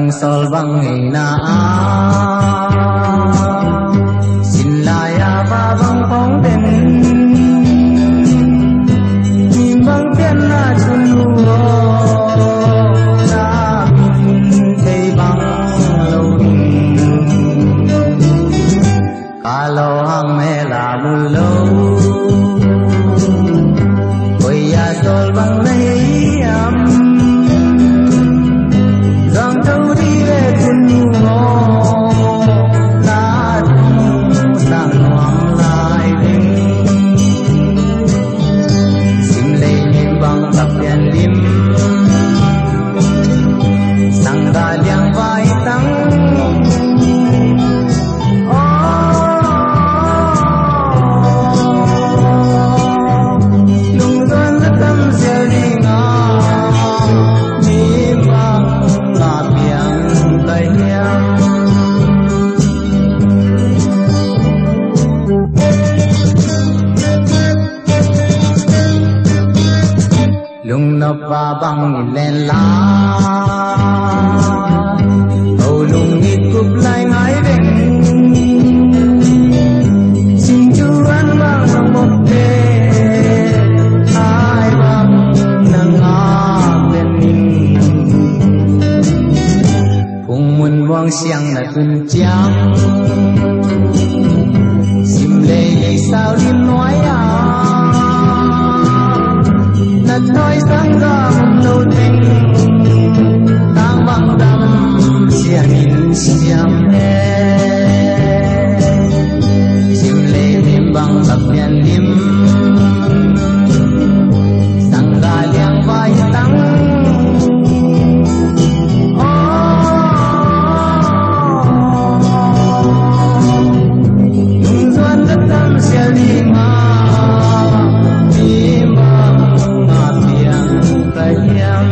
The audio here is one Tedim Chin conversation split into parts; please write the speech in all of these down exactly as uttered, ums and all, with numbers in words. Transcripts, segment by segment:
Sawl bang ngeina a, sin lai a va bang phong den, mi bang pianna cun uh aw, na min thei bang lo ding. Ka lo hang mel a mu lo. Koi a sawl bang na hiam? Zang tho dih ve cun uh aw, na tung sang nuam lai ding. Sim lei nim bang tak pian lim, sangga liang vai tang. Lungzuan na tam sia ding a, mi bang a piang ka hiam? Lungnop va bang in len la, ko lung it kup lai ngai veng. Singtuan bang bang bok te, ai bang na ngak len ning. Phung mun muang siang na tun ciang, sim lei lei sau lim nuai a, na thawi sang ga om lo teng, tang bang dam siang in siam he. Sim lei lim bang tak pian lim, sangga liang vai tang. Lungzuan na tam sia ding a, mi bang a piang ka hiam?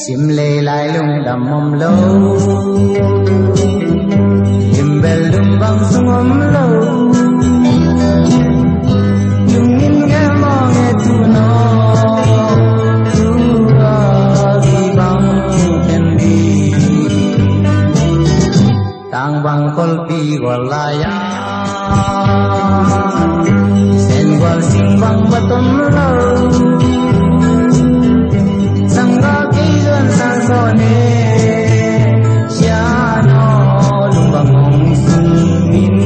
Sim lei lai lungdam om lo, lim bel lum bang sung om lo. Lungin ngel mawng e tu no, tu a zi bang ken di. Tang bang kolpi gual lai a, sen gual sing bang va tom lo. Sangga kei zuan sang sawn e, sia no lung bang hong sung in.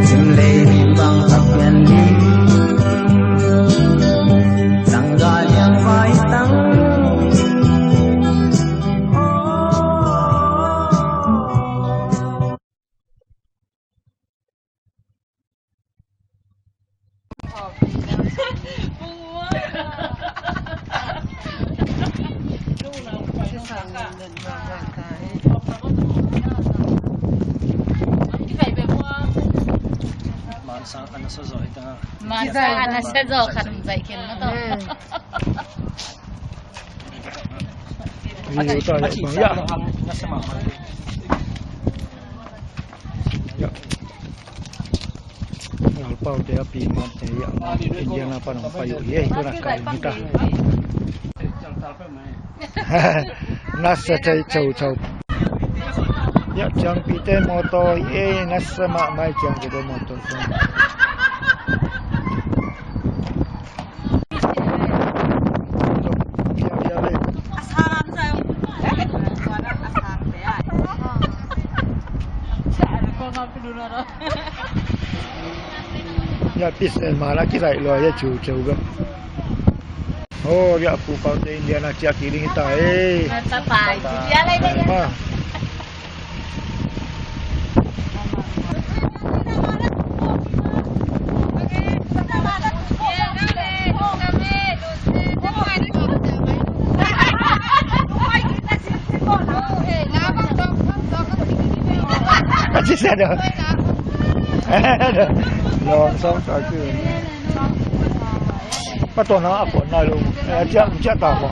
Sim lei lim bang tak pian lim, sangga liang vai tang. Mansa ana sa zo hi ta. Mansa ana sa zo khat zai ken na to. Video ta ya bang ya. Ya. Lalpau te a pi man te ya. India na pan ong pai uh ye, tu na kai ni ta. Nasa thei chau chau. Ya, ciangpi te motor hi e, nasa mahmah ciangpi te motor. Ya, pis el mala ki lai lo ya chu chu ga. Oh, ya pu pau te India na ciah kik ding hi ta e. Bye bye. Ciah lai ding. Bye bye. Ka ci sia dah. Long song ka ci. Pa tua na a kuan nai lo. Eh, a ciah, ciah ta ko.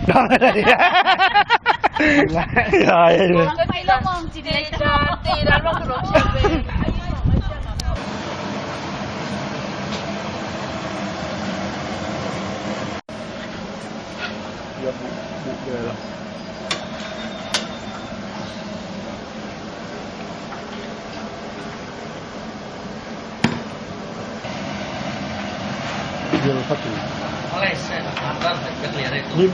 Ya, ya, ya. Ya, bu, bu, ya. Nim,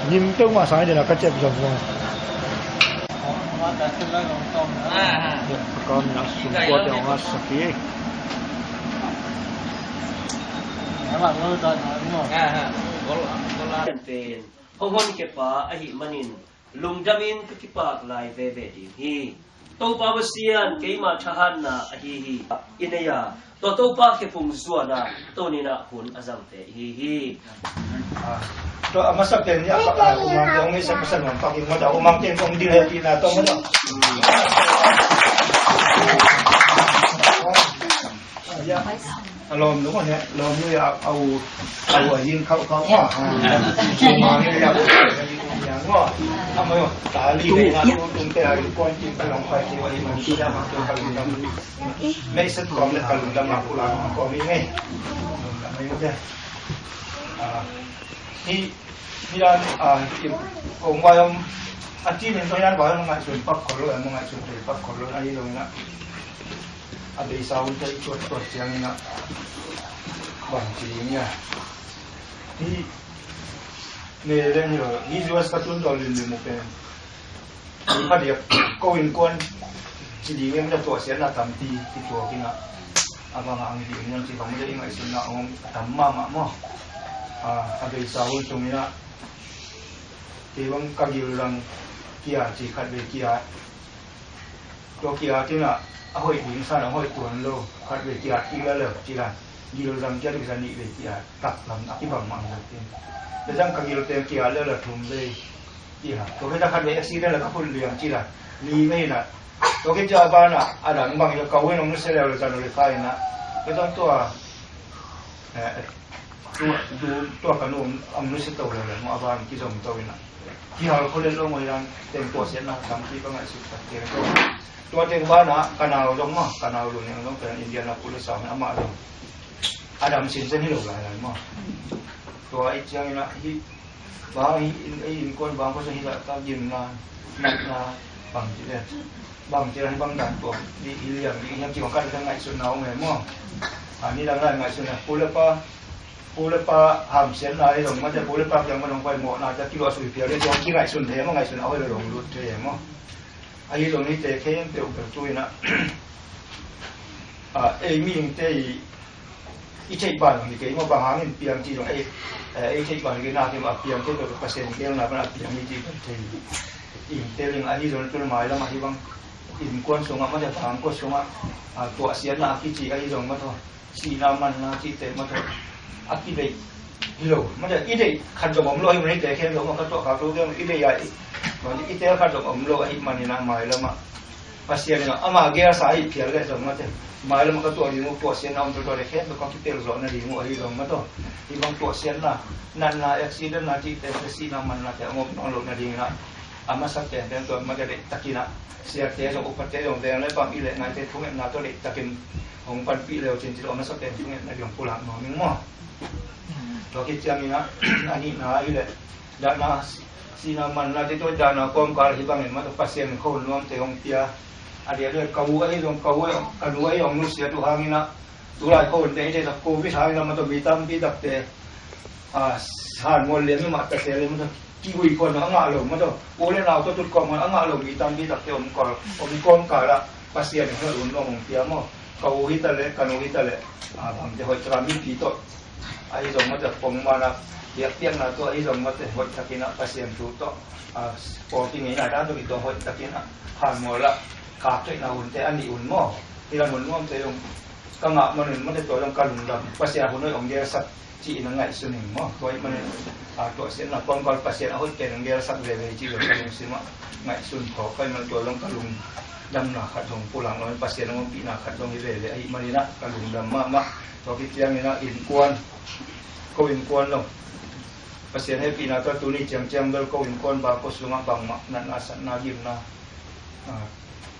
nim teuh mah sang dena ka ciap zong. Ka kam na sum kua te ong a sak hi. Pen hong honkhiapa ahih manin lungdamin ka kipak lai veve ding hi. Topa Pasian, keima thahatna ahi hi. I nei a, tua Topa khephung zuana tuninah hun a zangte ihi hi. Tua a masa pen ni a pak a umang te hong ngeisa masa nuam pak in mata umang te hong dil he tina tua mata. A lawm lung a hia, lawm lui a, a u, a u a hing khauh khauh a. A u ma nge a, a u a hing khauh khauh a. A mai a, ta li le na, tung tung te a, kuan kin ka long pai ki wa hing ma ni ya ma ka lungdam. Mei set kawm le ka lungdam ma ku la ma kawm i nge. Ka mai u te. A, hi, hi dan, a, hi, kong wa yom, a ti nin to hi dan wa yom ngaihsun pak khol lo, a mu ngaihsun te pak khol lo, a hi lo na. A beisa hun te i tuat tuat ciangin ah bang ci ding ia. Hi ne leng hi lo, hi U S ka tun tawh limlim uh pen. Hi pha diak ko innkuan ci ding ia, mita tuahsiatna tampi kituak in ah. A bang a ang ding in ci bang mita i ngaihsutna a om a tam mahmah maw. A, a beisa hun sungin ah kei bang ka gilzang kia ci khat vei kia. Tua kiat in ah, a hoih ding san a hoih tuan lo, khat vei kiat kik la lo, ci la, gil zang kiat kisa nih vei kiat, taklam a kibang mang zat in. Le zang ka gil pen kiat le la thum vei, ci la. Tua kei ta khat vei accident la ka phun liang, ci la, li vei na. Tua kei cia ban ah, a dang bang ila kau in ong nusia leu le zan le khai na. Kei zang tua, eh, Tua, tua, tua ka nu om, om nusia to lo le, mo a ban kizom to ina. Kihal kho le lo mo ilang, teng tua sian na, dam ki ka ngaihsut tak teng to. Tua teng ban ah, ka nau zong mo, ka nau lo neng zong, ka India na pula sa, ama zong. A dam sin sen hi lo lai lai mo. Tua i ciang ina, hi, bang hi, in, in kon bang ko sa hi la, ka gim na, nat na, bang ci le. Bang ci le, bang dan tua, hi, hi liam, hi, hi, ki bang ka ngaihsut na om e mo. A, ni dang lai ngaihsun a, pu le pa, pu le pa hamsiatna hi zong mate, pu le pa kiang ma nong pai mawhna te kiluah sui phial hi zong kingaihsun thei maw, ngaihsun a hoih lo zong lut thei maw. Ahi zong hite khempeuh bel tu in ah, a, ei mihingte i, i theih ban zong hi kei maw, bang hangin piang ci zong ei, eh, ei theih ban hi kei, na kei maw, a piang kei bel Pasian gelna pan a piang hi ci bel thei. Ingte ling ahi zong tul mailam ahi bang innkuan sungah mate, bangkua sungah, a, tuahsiatna a kici ahi zong mate. Sihna manna cihte mate a kideih hi lo. Mate i deih khat zong om lo ahi manin te khempeuh mah ka tuah khak lo kei i deih a i, i tel khat zong om lo ahi manin a mailam ah Pasian in ama gelsa ahi phial leh zong mate mailam ah ka tuah ding uh tuahsiatna om tuatuah le khempeuh ka kitel zawh nading uh ahi zong mate. Hi bang tuahsiatna, natna, accident na cihte, sihna manna te a om nawn loh nading in ah a masa penpen tua mate deihtakin ah siate zong, upate zong, veng le pang i leh ngaite thungetna tawh deihtakin hong panpih leu cin ci lo, a masa pen thungetna ding pulak nuam ing maw. Tua khit ciangin ah, a nihna i leh dahna, sihna manna te tua dahna kawmkal hi bangin mah tua Pasian in kho nuamte hong pia. A diakdiak ka u ahi zong, ka u ahi, ka nu ahi hong nusiat uh hangin ah, tulai kho hun te i te tua Covid hangin ah mah tua mi tampi takte, a, han mual lian mi mah takte le mah tua kigui khon a ngah lo mah tua, u le nau tua tut kawm a ngah lo mi tampi takte om kal, om kawmkal ah Pasian in hong nuam hong pia maw. Ka u hi ta leh, ka nu hi ta leh, a, bangte hoih taka mipi tawh ahi zong mate, pongman a biakpiakna tawh ahi zong mate, hoih takin a Pasian thu tawh, a, pawlpi ngeina dan tawh kitawng hoih takin a, hanmual a, khak theihna hunte a nih un maw? Hi la, hun nuamte zong ka ngah man un mate, tua zong ka lungdam, Pasian a hun hoih hong gelsak ci-in a ngaihsun ing maw? Tua ahih manin, a, tuahsiatna kawmkal Pasian a hoih pen hong gelsak veve hi ci zong ka lungsim ah ngaihsun phawk ahih manin tua zong ka lungdamna khat zong pulak lo in, Pasian hong ompihna khat zong hi veve ahih manin ah ka lungdam mahmah. Tua khit ciangin ah innkuan, ko innkuan lo, Pasian hehpihna tawh tuni ciangciang bel ko innkuan bang ko sungah bangmah natna satna gimna, a,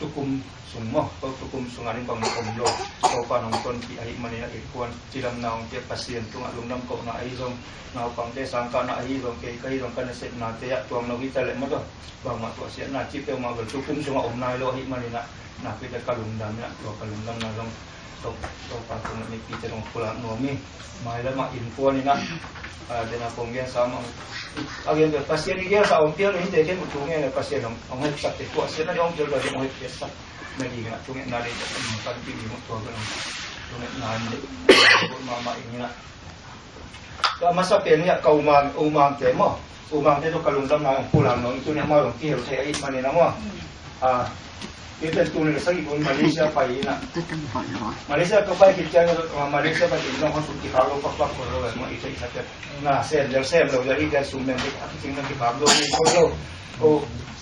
tukum sung maw, ko tukum sungah ding bang om lo. Topa nong tonpih ahih manin a innkuan cidamna hong pia, Pasian tungah lungdam kohna ahi zong, naupangte sangkahna ahi zong, kei ka hi zong ka nasepnate ah tuang lo hi ta leh maw, tua bangmah tuahsiatna ci peuhmah bel tukum sungah om nai lo ahih manin a, nakpi tak ka lungdam in a, tua ka lungdamna zong Topa tungah mipite zong pulak nuam hi. Mailam ah innkuan in a, a, den a kong gensa mah, a gen bel Pasian i gensa om pial in hite ken uh thu ngen le Pasian hong, hong hetsakte tuahsiatna ding hong pial bel hong hetsak na ding in a, thungetna ding kan pi ding uh tua bel hong thungetna in ding mahmah in a. Ka masa pen hi a, ka umang, umangte maw, umangte tawh ka lungdamna hong pulak nuam, tuni amau zong kihel thei ahih manin a maw. A, Hih pen tul nih le sagih kum Malaysia pai in a. Malaysia ka pai khit ciang, Malaysia pai khit ciang, hong sum kikhak lo pakpak ko lo, mo i thei khat na sem del sem lo, i del sum mem a kicing na kikhak lo, ko lo. Ko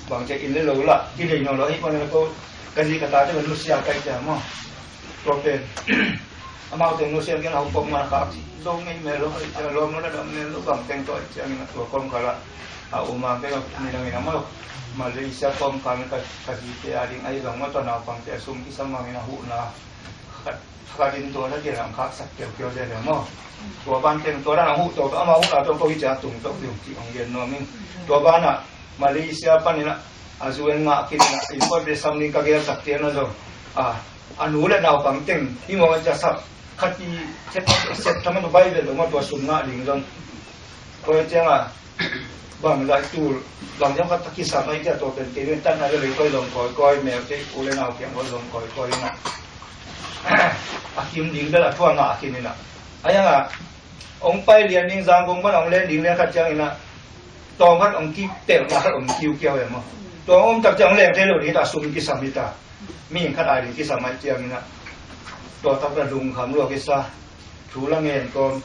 bang cia inn le lo la, ki lei no lo, i pan ko ka zi ka ta te nusia kai cia mo. Ko pen. Amau teng nusia gen hong pok man khak zo ngei mel lo, lo no da dam mel lo, bang teng to ciang in a tua kom kala. A, umang teng ni dang in a mo. Malaysia kom kala ka, ka zi te a ding ai zong mo, tua naupang te a sum kisam mang in a hu na. Khat, khat in tua na gen ang khak sak kiau kiau de le mo. Tua ban teng tua na hu to, ama hu na to ko hi cia tung to kiu ki ong gen no ming. Tua ban a Malaysia pan in a, a zu en ngah kin in a, in ko de sam ning ka gel sak te na zo. A, a nu le naupang teng, i mawng a cia sak, khat i sep, sep tham a nu Bible lo ma tua sum ngah ding zong. Koi ciang a, bang zah tul, bang zong khat kisam a i cia tua pen kei ven tan a le lei koi zong koi koi, mel kei u le nau kiang koi zong koi koi na. A kim ding bel a thua ngah a kim in a. A yang a, ong pai lian ding zang gong ban ong len ding lian khat ciang in a, tawm khat ong kipelh na khat ong kiukiau em aw. Tua ong om tak ciang ong leng thei lo ding ta, sum kisam hi ta. Mi khat ai ding kisam ai ciang in a. Tua tak na lungkham lua kisa. Thu la ngen kawm.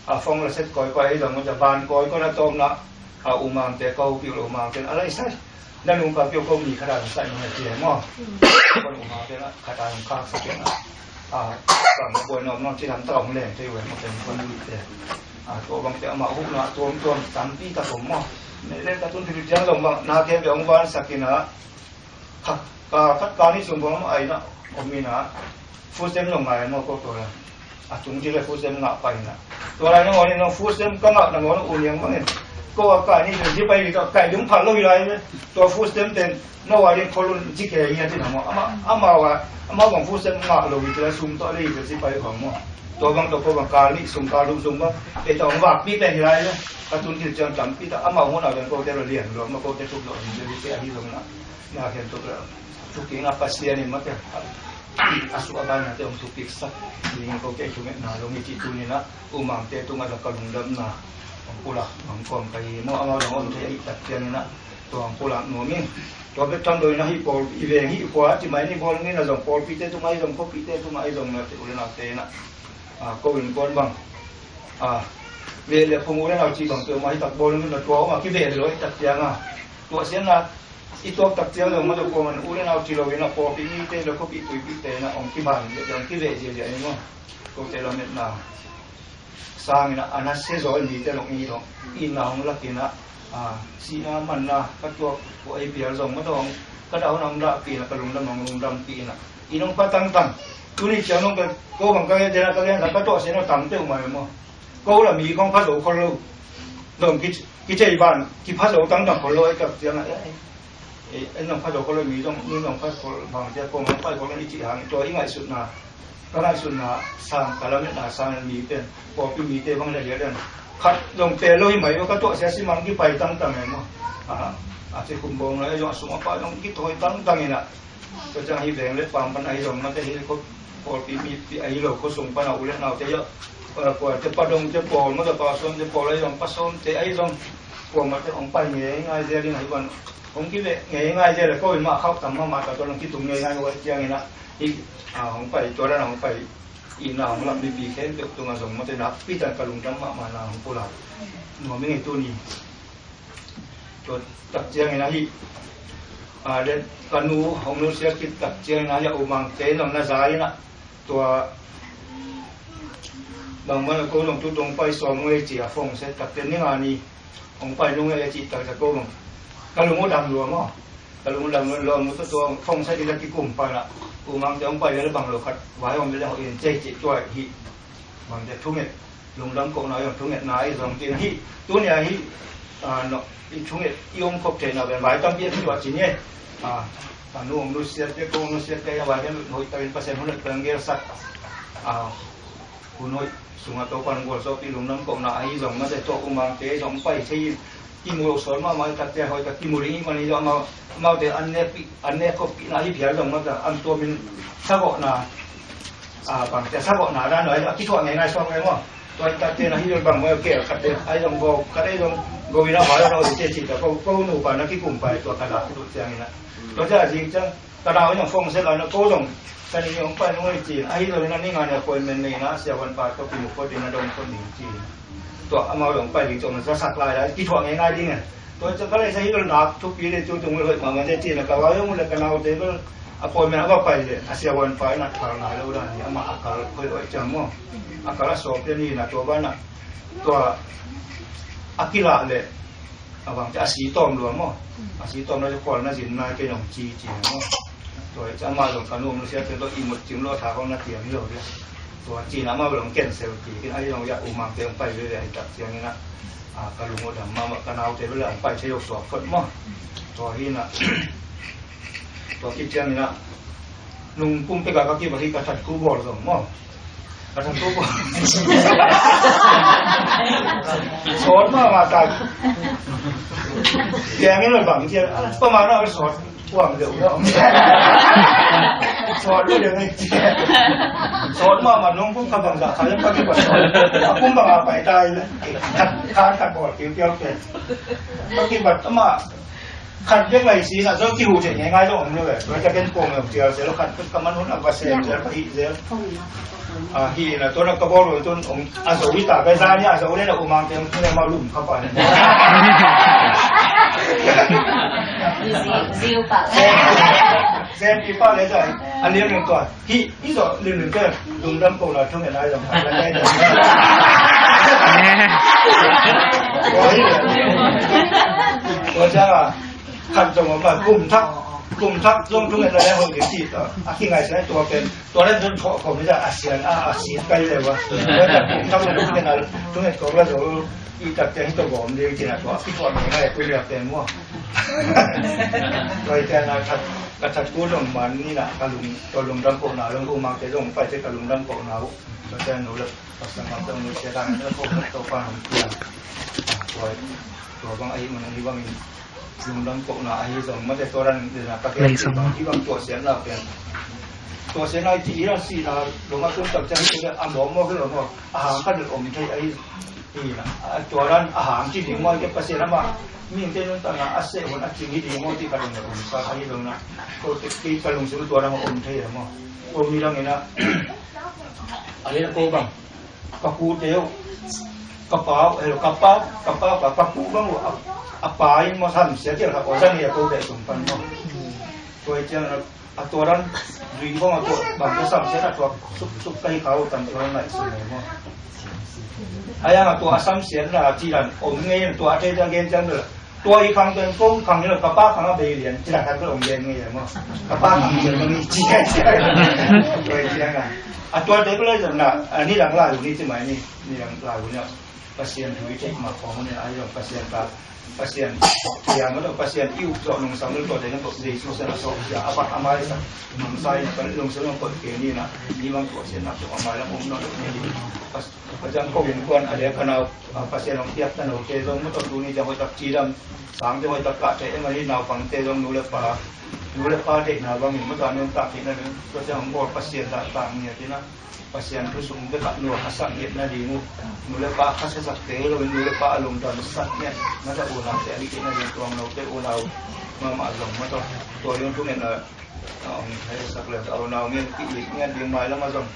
A fong la set koi koi ai dong ta ban koi koi na tawm na. A umang te ko piu lo umang te a lai sai. Na lungkham piu ko mi khat ai sai nong ai ciang aw. Ko umang te na khat ai nong khak sa ciang a. A, bang buai nong nong ci lam ta ong leng thei wen mo ten ko ni te. A, tua bang te ama hu na tuam tuam tampi ta ko mo. Ne le ta tun thil ciang zong bang na ke be ong van sak in a. Ka, ka, ka, ka ni sung bang ai na, om in a. Fu sem nong ngai mo ko to la. A tung ci le fu sem ngah pai na. Tua lai nong on in nong fu sem ka ngah na mo nong un yang bang in. Ko a kai ni sung ci pai ni to kai dung phal lo hi lai le. Tua fu sem ten no wa ding kholun ci ke ngia ci na mo. Ama, ama wa, ama bang fu sem ngah lo hi ci la sum to le hi ci pai bang mo. Tua bang to ko bang ka ni sung ka lum sung bang. E to bang pi pen hi lai le. Ka tun ci ciang tam pi ta ama hon a bang ko te lo lian lo ma ko te tuk lo ni ci a hi lo na. Na khen tuk lo. Tuk ing a Pasian in ma te. A suk a ban na te ong tuk pik sak. Ni ko ke tuk na lo ni ci tu ni na. Umang te tung a la ka lungdamna. Ong pulak, ong kom ka hi mo, ama zong om thei a i tak ciang in a. Tua ong pulak nuam ing. Tua bek tham lo in a hi pawl, i veng hi khua, ci mai ni bawl ngei na zong pawlpite tung a i zong, khuapite tung a i zong na te u le nau te in a. A, ko innkuan bang. A, veh le phung u le nau ci bang te om a hi tak bawl ngei na tua om a ki veh lo i tak ciang a. Tua sian na, i tuak tak ciang zong ma tua ko man u le nau ci lo in a pawlpi mite le khuapi tuipite in a ong ki ban, ong ki veh zia zia in a. Ko te lametna. Sangin a, a na sia zaw mite long i long. Inn a hong lak in a, a, sihna manna, ka tuak, ko ei pial zong ma dong, ka dau na hong dahpih in a, ka lungdam hong lungdampih in a. Inn hong pha tangtang. Tuni ciang nong ka, ko bang ka gen, ka gen, ka tuak sia no tam teuh mai maw. Ko la mi kong pha zo khol lo. Dong ki, ki cei ban, ki pha zo tangtang khol lo, ei kap ciang a, ei, ei. E, en nong pha zo khol lo mi zong, mi nong pha khol bang cia ko nong pha khol lo i cih hang, tua i ngaihsutna, ka ngaihsutna sang, ka lametna sang mi pen, pawlpi mite bang le lian. Khat zong pel lo hi mai lo, ka tuah sia si mang ki pai tangtang e maw. A, a ci khum bawng lo, e zong a sung a pai zong ki tawi tangtang in a. Tua ciang hi veng le pam pan ahi zong na te hi ko Pawlpi mipi ahi lo, khuasung pan a u le naute, eh, kuate, Pa Dongte pawl, mawte, Pa Suante pawl ahi zong, Pa Suante ahi zong, kuamah te hong pai ngeingai zel in ahi ban, hong kiveh ngeingai zel le, ko in mah khauh tam mahmah ta, tua dong kitung ngeingai lo ahih ciangin ah, hih, ah, hong pai, tua dan a hong pai, inn a hong lam mipi khempeuh tungah zong mawte, nakpi takin ka lungdam mahmah na hong pulak nuam ing ei tuni. Tua tak ciangin ahi, a, le ka nu hong nusiat khit tak ciangin ahi, a, U Mangte in zong na za in ah, tua bang man a ko zong tu tung pai sawm ngei ci a, phone set tak ciang ni nga ni hong pai nung ngei a cih tak ciang ko zong ka lung uh dam lua maw. Ka lung uh dam lua, lua mu tua, tua phone set in a kikum pai la, U Mangte hong pai le bang lo khat vai hong le hoih in cei cih tua hi. Bangte thunget, lungdam kohna zong thungetna ahi zong cin ahi. Tuni ahi, ah, no, i thunget i om khop theihna pen vai tampi a kituah cin e. Ah, a nu hong nusiat te, ko hong nusiat te, a vai pen hoih takin Pasian hun hoih pen gelsak. Ah, hun hoih sungah Topan gualzawhpih lungdam kohna ahi zong mate, tua U Mangte zong pai thei in kimu lo sawt mahmah i takte, hoih tak kimu ding i man i zong amau, amaute an nek pi, an nek khop pihna hi phial zong mate, an tuamin sagawhna, a, bangte sagawhna dan lo a kithuah ngeingai suak ve maw. Tua i takte na hi lo bang maw, kei khatte ahi zong go, khat ahi zong go in a vai lo te ci ta, ko, ko nupa na kikum pai tua ka dak lut ciangin a. Tua ciang a zing ciang ka nau in a phone set la na ko zong ka ni hong pai nung ahi cin, ahi lo in a ni nga ni appointment nei na siavuan pa tawh kimu phot ding na dong phot ding cin. Tua amau dong pai ding cong na zasak lai lai kithuah ngeingai ding e. Tua ciang ka lei sa hi lo nak thupi le cu tung lo hoih mahmah te cin a ka vai hong le ka naute bel appointment a va pai le a siavuan pa in a kal nai lo dan hi, amah a kal hoih hoih ciang maw. A kal a sawp le ni na tua ban a tua a kilah le a bangte a si tawm lua maw. A si tawm lua le khual na zin nai kei nong ci ci maw. Tua hi ciang amah zong ka nu hong nusiat te tawh i mut cing lo a tha kong na tiam hi lo dia. Tua cin amah bel hong cancel kik in ahi zong ya U Mangte hong pai veve ahi tak ciangin ah, a, ka lung uh dam mahmah, ka naute bel hong pai thei lo suak phot maw. Tua hi in ah, tua khit ciangin ah nung pum pek a ka kibat hi ka thatku bawl zong maw. Ka thatku bawl sawt mahmah ta. Piang in lo bang ciang, pa ma na sawt. Kuam deuh deuh. Sawt deuh deuh ngai. Sawt mahmah nung kum kha bang zah kha lem ka kibat sawt. A kum bang a pai tai le. Khat khat bawl kiu kiau te. Ka kibat amah. Khat bek lai si na zong kihu thei ngai ngai zong om lo ve. Tua ka ken kong lo tial zel khat ka man hun a va sem zel ka hih zel. A, hi na, tua na ka bawl lo tun, um, a zo hi ta, ka zan hi a zo le na, U Mangte, um, tu na ma lum kha pa ne. Ziu, ziu pa. Zen pi pa le zai. A liam liam tua. Hi, i zo liam liam ke, lungdam ko na thong na zong. Tua hi. Tua zang a. Khat zong om a, kum thak, kum thak zong thunget la leng hong kisi ta. A kingaihsun tua pen, tua leng zong thawh khawm hi ta, a sian, a, a sian kai le wa. Tua ta kum thak zong thunget la, thunget khawm la zong, i tak te hi to gawm ding ci na tua, a kituah ngai ngai a kui liak pen mua. Tua hi te na khat, ka thatku zong man ni na, ka lung, tua lungdam ko na, lung U Mangte zong pai te ka lungdam ko na uh. Tua te nu le, pasang ma zong nu sia dang, nu ko, to pa hong piang. Tua, tua bang ahi man ahi bangin, lungdam kohna ahi zong mate tua dan dena ka ke bang hi bang tuahsiatna pen. Tuahsiatna i cih hi a sihna lo ma tun tak ciang hi a mawkmawk hi lo maw. A hang khat bel om thei ahi hi na. A tua dan a hang ci ding maw, i ke Pasian amah mihingte nuntakna a seh hun a cing hi ding maw cih ka dong le om sa ahi lo na. Ko te kei ka lungsim tua dan om thei a maw. Ko mi dang in a, a le ko bang. Ka pute uh, ka pa uh, eh, ka pa, ka pa, ka, ka pu bang uh, a, a pa in maw samsia kei kha, aw, zang hi a ko beh sung pan maw. Tua hi ciang a, a tua dan, zui bang a tua, bang tua samsia na tua, suk, suk kai kha uh tam tua ngaihsun maw. A yang a tua a samsia na, ci dan, om ngei na tua, a thei dan gen ciang bel, tua i khang pen ko khang hi lo, ka pa khang a bei lian, ci dan khat bel om lian ngei maw. Ka pa khang lian bang i ci kai ci kai. Tua hi ciang a. A tua te bel a zang na, a ni dang lai uh ni ci mai ni, ni dang lai uh ni. Pasian thu i theih mah khawng uh ni a, a hi zong Pasian ta, Pasian, Pasian i up zawh nungsang lo tua te na ko Jesu sa na sawk sia, a pat a mai sa, nungsang i na ka lungsim lo ko ke ni na, ni bang tua sian na tua a mai lam om nawn lo ni. Pas, Pasian ko innkuan a le ka nau, a, Pasian hong piak ta note zong maw, tawh tuni ciang hoih tak cidam, sang ciang hoih tak kah thei em a, ni naupangte zong nu le pa, Nu le pa deihna bangin mawtaw a nuntak theihna ding, tua ciang hong bawl Pasian dahtak ngiat in ah, Pasian thu sung bekah nuam a sak ngiat nading uh, nu le pa khasia sakte hi loin nu le pa a lungdam sak ngiat, mawtaw unaute a hih theihna ding, tuang note unau mahmah zong mawtaw tua ding thungetna a hong haisak le a unau ngiat ki-it ngiat ding, mailam a zong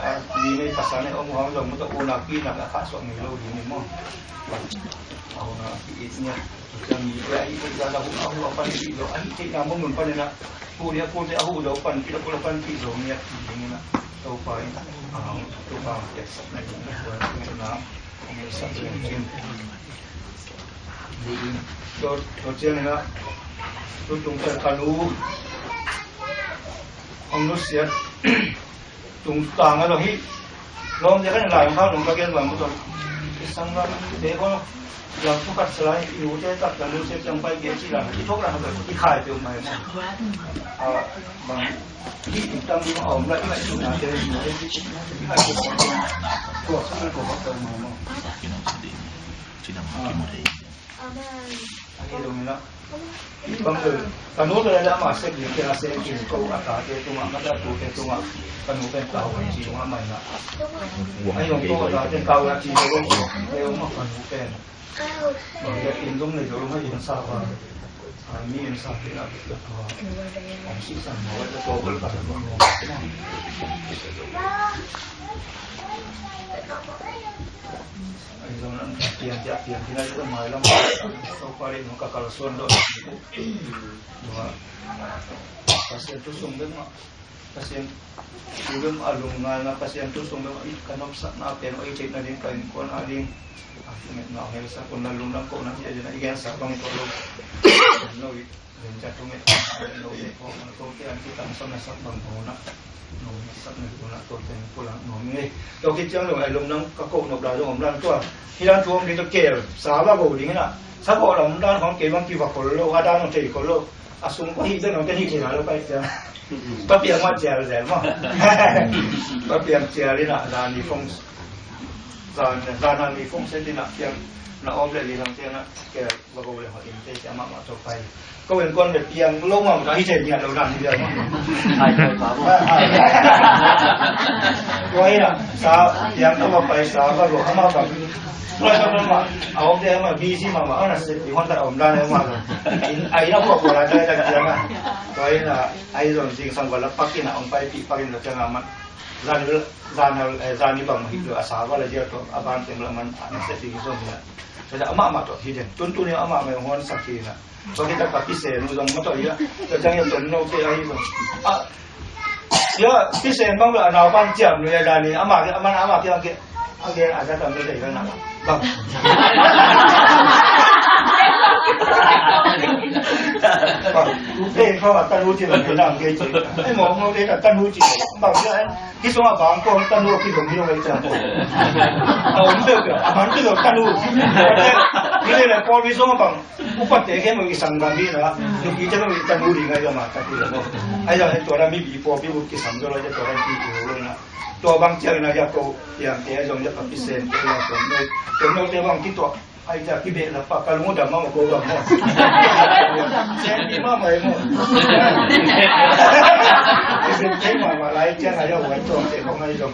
a mi nei pasal nei om hong zong mawtaw unau ki-itna a khahsuah ngei lo ding hi maw. A unau ki-it ngiat. Tua ciang mi te a hih theihna a hu a hu a panpih zo, a hih theihna mun mun panin ah, hu le a hu te a hu zo panpih a hu a panpih zo ngiat ding in ah, Topa in ah, Topa in ah, Topa in ah, tua, tua ciang in ah, tu tung pen ka nu hong nusiat tungtang a lo hi. Lawm dia kan lai hong hau nong ka gen bang mutual. I sang lam te ko lam thu khat salai i nu te tak kan lu se piang pai ke ci la i thok la ha i khai pe mai mo. A bang i tam di ma om la i mai su na te i mai su ko ko ko ko mo. Ci dang ki mo te. Amen. Ahi zongin ah, bang tui, ka nu tui leh amah sep ding kei a sep ding ko a tate tungah, mata tute tungah, ka nu pen tau kan ci tungah mai na. Ahi zong ko a tate tau a ci zo lo, kei zong mah ka nu pen. Bang tui in zong nei zo lo, hai in sa pa. Ai, mi in sa pen a, a, ang si san mo, a to ko ka nu. Ai, zong nan piang, piang, piang, piang, piang, mai lam. Topa le nong ka kalsuan lo. Pasian thu sung bek mah. Pasian thu bek mah a lungngaina, Pasian thu sung bek mah i ka nopsakna pen, oi, theihna ding, ka innkuan a ding. A, ngetna, ngetsak, kong na lungdam, kong na hi a ding, i gensak bang ko lo. Lo i. Len ca tung e, lo e, ko, ko, ke an ki tang sam na sak bang ko na. No, na sak na ko na, to teng ko lang, no, nge. To ki ciang lo, ai lom nang, ka ko no, da zong, om lang tua. Hi lang tuam di to kel, sa ba ko ding na. Sa ko lam dan hong ke bang ki va ko lo, a dan hong te ko lo. A sung ko hi de no, ke hi ke na lo kai ciang. Pa piang ma cial zel mo. Pa piang cial di na, da ni fong. Zan, zan na ni fong se di na, piang na om le di lang ciang na, ke. Ba ko le ho in te sia mah mah to pai. Ko in kon le piang lo mah mah hi te nia lo dan hi lo mah. Hai ko pa. Ko ina sa piang to ba pai sa ba ko ama ba. Ko to ba ma. A om te ma busy mah mah ana se i hon ta om dan ma. In ai na ko ko la dai da piang ma. Ko ina ai zon sing sang ba la pak ina ong pai pi pak in lo piang ma. Zan zan zan ni bang hi lo a sa ba la dia to a ban teng la man ana se i zon nia. Sa ama ma to hi den. Tun tun ni ama ma hon sa ki na. Bagi tak ka pisen nu zong mawtaw ia. Ka ciang ia ton no ke ahi zong. A, ia pisen bang bel a nau pan ciam nu ia dani ama ke, ama, ama ke, ama ke. A gen a za tam nu dei na. Bang. Bang. Pe ko a ta nu ci bang ke dam ke ci. Ai mo mo ke ta nu ci. Bang ia. Ki sung a bang ko ta nu ki dong hi lo ngai ciam ko. A om de a man ki lo ta nu. Ni le ko ki sung a bang. Upate khempeuh i sanggam hi na, nupite khempeuh i tanu ding ahi zong a, tanu ding ahi zong. Ahi zong tua na mipi pawlpi uh kisam zo lo, tua na mipi uh lo na. Tua bang ciang na ya ko piangte ahi zong ya ka pisen te na tua no, tua note bang kituak. Ahi ciang kibeh na pa ka lung dam mah ko bang maw. Sen pi mah mah maw. Sen pi mah mah lai ciang ahi zong tua te bang ahi zong.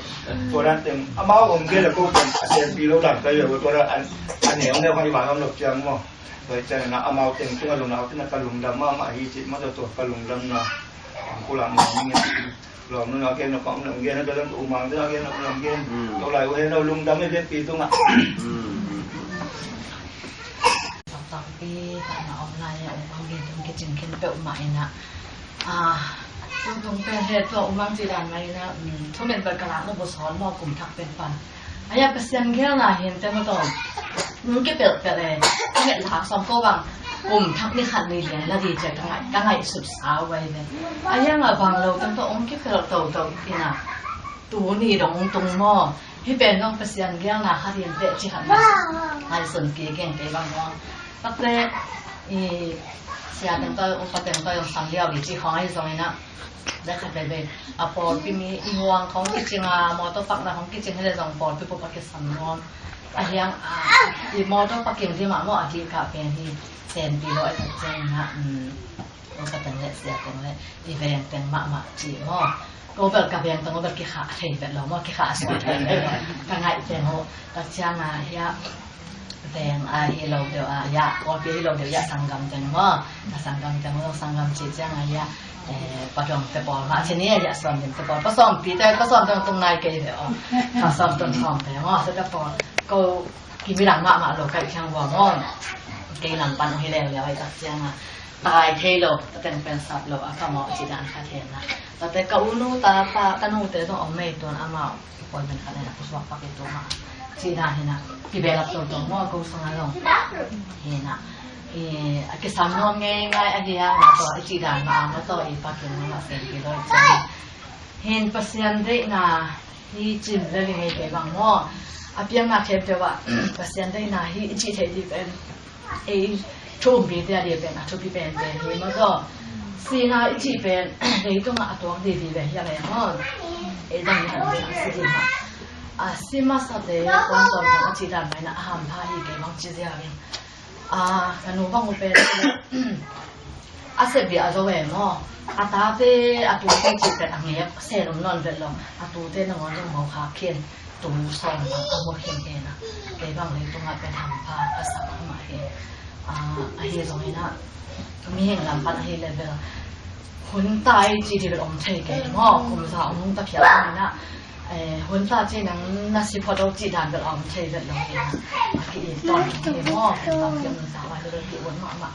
Tua na teng amau om ke la ko bang a sen pi lo dam ka yo tua na an, an ne ong ne bang i bang om lo ciang maw. Tua ciang na amau teng tung a lungdam, tua na ka lungdam mahmah hi cih mah tua ka lungdamna. Ang kulang na ning lawm nu na gen na pang na gen na dalam tu umang na gen na umang gen. Hmm. Tua lai uh hen na lungdam hi bekpi tungah. Hmm. Takpi, takna om lai a umang gen tung kicing khin peuhmah inah. Ah, tung tung pen he tua umang ci dan mah inah, um, thumen bal ka lak na bu sawn maw kum thak pen pan. Aya Pasian gelna hin te mataw. Nung kipelhpelh e. Ka nget lak sawm ko bang. Kum thak ni khat ni lian na di cia ka ngaih, ka ngaihsut sau vai ve. Aya nga bang lo tang tawh ong kipelh toto ina. Tuni dong tung maw. Hi pen dong Pasian gelna khat in peh ci khat na. Ngaihsun kik ing pe bang dong. Takte i sia teng tawh, upa teng tawh, sang liau di ci khong ahi zong ina. Za khat veve a pawlpi mi i huang khong kicing a, mawtaw pakna khong kicing hi le zong pawlpi pup a kisam nuam. A hiang a, i mawtaw paking di mah maw a dih kah pen hi senpi lo a kicing na, um, Ko ka teng le sia teng le i veng teng mahmah ci maw. Ko bel ka veng teng bel kikhah thei vet lo maw, kikhah suak thei vet lo. Ka ngaih teng uh tak ciang a hiah veng a hi lo deuh a hiah, kawlpi hi lo deuh hiah sanggam teng maw. Ka sanggam teng maw, sanggam ci ciang a hiah, eh, padong te pawl mah ci ni a hiah suan ding te pawl. Pasawmpi te, pasawm teng tung nai kei ve aw. Pasawm teng sawm te maw, sa te pawl. Ko Ki midang mahmah lo kaih khiang vua maw. Kei lam pan hong hi leuleu ai tak ciang a tai thei lo, ka teng pen sap lo a ka mawh cih dan khat hen a. Tate ka u nu ta pa ka nute zong om mei tuan amau i puan pen khat hen a, ka suak pak i tu mah cih dan hen a. Kibelap toto maw ko sung a zong hen a. I a kisam nuam ngei ngai a hi hang a tawh i cih dan mah a maw tawh i pakin mah a sem pi lo i ciang. Hen Pasian deihna hi cin le li ngei kei bang maw. A piangna khempeuh ah Pasian deihna hi i cih theih dih pen ei thu umpi te a dih pen a thupi penpen hi maw tawh. Sihna i cih pen leitungah a tuak dih dih ve hi a leh maw. Ei dang hi a si dih mah a si masa te kuan tawn a cih dan mah in a hampha hi kei bang ci ziau in. A, ka nu bang uh pen a sep bia a zo e maw. A tate a tute cih pen a ngek sen um nawn vet lo. A tute nangawn zong mo khak khin tu sawm bang a mu khin hen a. Kei bang leitungah pen hampha a sak amah hi. A, ahi zongin a mihing lam pan ahi level hun tai ci dih vel om thei kei maw. Kum za om ta phial zongin a Eh, hun ta ci nang na si phot lo cih dan bel a om thei vet lo hi. A ki it tawn hi maw, hun ta ci nang sa vai lo ki uan mahmah.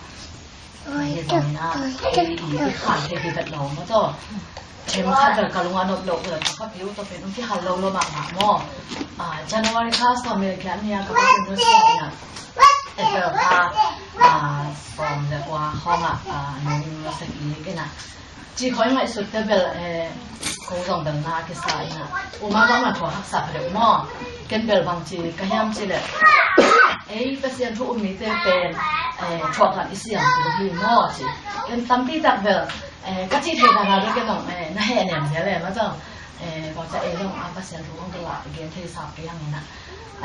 Hi zong na, eh, i khan thei hi vet lo maw tawh. Them khat bel ka lung a nop lo bel ka piu tawh pen um ki hal lo lo mahmah maw. Ah, January kha sawm le giat ni a ka pa pen nu siam na. April kha, ah, sawm le kua khawng ah, ah, nung na sa ki kei na. Ci khoi ngaihsut te bel, eh, ko zong bel na kisa ina. Uma bang man thua haksa pha deuh maw. Ken bel bang ci ka hiam ci le. Ei, Pasian thu um mi te pen, eh, thuak kan i siam tu hi maw ci. Ken tampi tak bel, eh, ka ci thei dan a bel ken zong, eh, na heh nem zel e maw zong. Eh, bang ca ei zong a Pasian thu kong kila gen thei sap kei hang ina.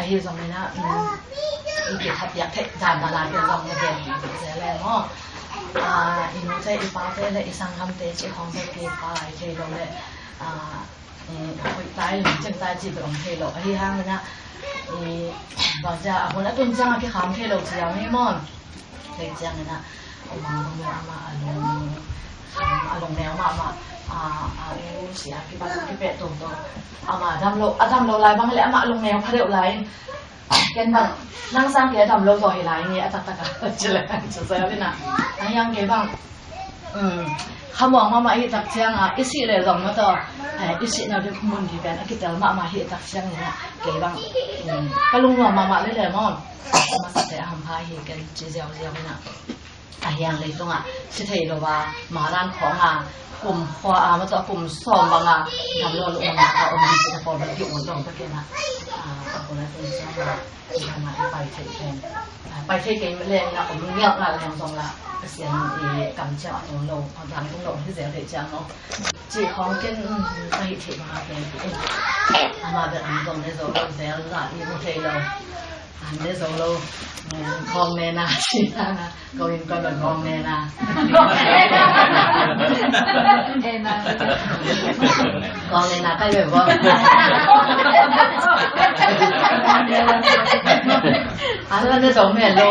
Ahi zongin ah, um, i kithappiak theih dan dan a pen zong na gen kik zel e maw. Ah, i nute i pate le i sanggamte cih khawng bek kipai thei lo le, ah, i hoih tai lim cing tai cih bek om thei lo. Ahi hangin ah, i bangcia a hun a tun ciang a kikham thei lo ciang hi maw. Thei ciangin ah, Oma Bang Mel amah a lung, a lungneu mahmah, a, a u si a kibat kipeh toto. Amah a dam lo, a dam lo lai bang le amah lungneu pha deuh lai in. Ken bang, nang sang kei a dam lo zaw hi lai ni, a taktak a, ci le, ci zel in ah. A hiang kei bang, um, khamuang mahmah hi tak ciang a, i sih le zong maw tawh, eh, i sihna ding mun hi pen, a kitel mahmah hi tak ciangin ah, kei bang, um, ka lungnuam mahmah le le maw. Masa te a hampha hi ken ci ziauziau ina. A hiang leitungah si thei lo a, malan khawng a, kum khua a, matuah kum sawm bang a, dam lo luk bang a, om ding ci na pawl bang ki ut dong ka ken a. A, a kun a tun sawm a, i dam a i pai thei pen. A, pai thei kei leng na om ngiat na leng zong la, Pasian i kam ciang a tung lo, a dam tung lo hi zel thei ciang lo. Ci khawng ken, um, ka hih theih bang a ken ki in. Ama bel an zong ne zo lo zel la i mu thei lo. An ne zo lo. Um, khawng ne na ci na na. Ko in ko lo khawng ne na. Khawng ne na kai ve bo. An ne zo me lo.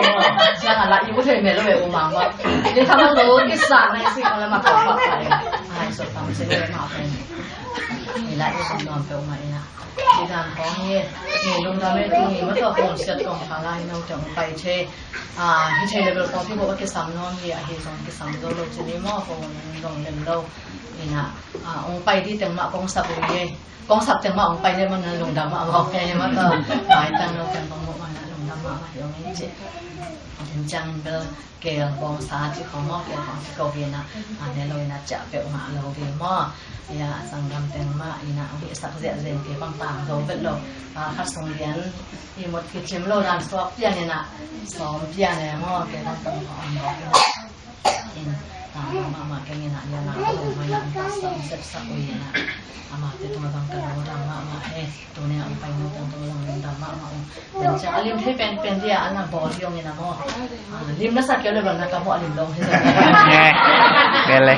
Siang a la i mu thei me lo ve u mang bo. Ni kha ma lo ki sa na i si ko la ma ko pa pa. Ai so tam se le ma pa. Ni la i sa nuam pe u ma i na. Ci dan khawng hi, ni lungdam e tu ni, matuah kong siat kong kha lai, no teng pai thei. Ah, hi thei level khawng hi bo a kisam nuam hi, ahi zong kisam zo lo ci ni maw, kong zong lem lo. Ina, ah, ong pai di teng mah kong sap ui e. Kong sap teng mah ong pai le man lungdam mah, mah ong pai mah tawh. Pai tang no teng kong mah man lungdam mah, mah hi ong in ci. Ong in ciang bel Kel bawngsa ci khawng maw, kel bawngsa ko hi na, a ne lo ina ciah peuh mah lo hi maw. Ia, a sanggam teng mah ina, a hihsak ziahziah in kei bang tang zo vet lo. A, kha sung lian, i mut kicim lo dan suak pian ina, sawm pian e maw, kei bang tang khawng om lo ina. In, tang lo mahmah keng ina, ia na lo mai na, ang ta sak, sepsak ui ina. Amah te tung a bang ka lo dang mahmah e. Tuni a ong pai nu teng tuni zong lim dam mahmah ung. Lim ciang a lim thei penpen dia a na bawl hi ong in a maw. A, lim na sa kei le bang na ka maw a lim dong hi zong. Ele.